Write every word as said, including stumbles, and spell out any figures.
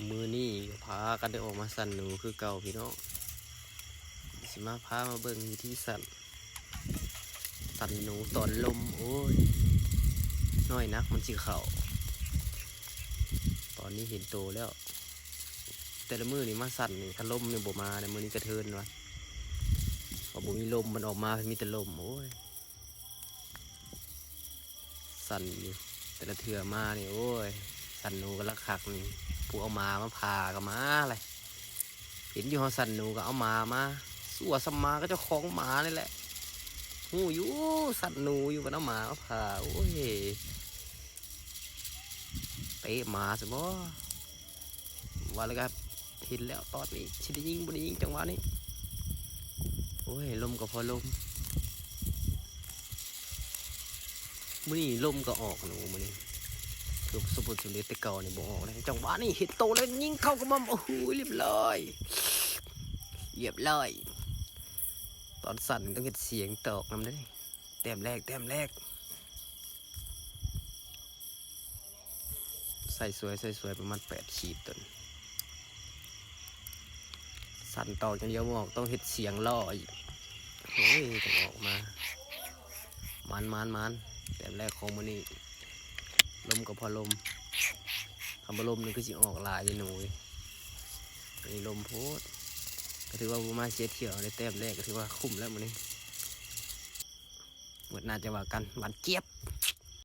มื้อนี้ก็พากันได้ออกมาสั่นหนูคือเก่าพี่น้อง สิมาพามาเบิ่งวิธีสั่น สั่นหนูตอนลม โอ้ย น้อยนักมันสิเข้า ตอนนี้เห็นโตแล้ว แต่ละมื้อนี่มาสั่นนี่ ถ้าลมนี่บ่มานะ มื้อนี้กระเทินวะ พอบ่มีลมมันออกมา มีแต่ลม โอ้ย สั่นอยู่ แต่ละเทื่อมานี่ โอ้ย สั่นหนูก็ละคักนี่ ผู้เอาหมามาผ่าก็มาเลย เห็นอยู่เฮาสั่นหนูก็เอาหมามา สั่วซ้ำหมาก็เจ้าของหมานี่แหละ ฮู้อยู่สั่นหนูอยู่ มันเอาหมามาผ่า โอ้ย เตะหมาซะบ่ ว่าแล้วก็เห็นแล้ว ตอนนี้สิได้ยิงบ่ได้ยิงจังหวะนี้ โอ้ย ลมก็พอลม มื้อนี้ลมก็ออกหนูมื้อนี้ คือสมบูรณ์สมเด็จแต่เก่านี่บ่ออกเลย จังหวะนี้เห็นโตแล้วยิงเข้ากระหม่อม โอ้โห เรียบร้อย เรียบร้อย ตอนสั่นนี่ต้องเฮ็ดเสียงตอกนำเด้อ แต้มแรก แต้มแรก ใส่สวย ใส่สวย ประมาณแปดขีดตน สั่นตอกอย่างเดียวบ่ออก ต้องเฮ็ดเสียงล่ออีก โอ้ย จังออกมา มัน มัน มัน แต้มแรกของมื้อนี้ ลมก็พอลม คำว่าลมนี่คือสิออกหลายอยู่หนูเว้ย อันนี้ลมโพด ก็ถือว่าบ่มาเสียเที่ยว ได้แต้มแรกก็ถือว่าคุ้มแล้วมื้อนี้ หมดหน้าจะว่ากัน หวานเจี๊ยบ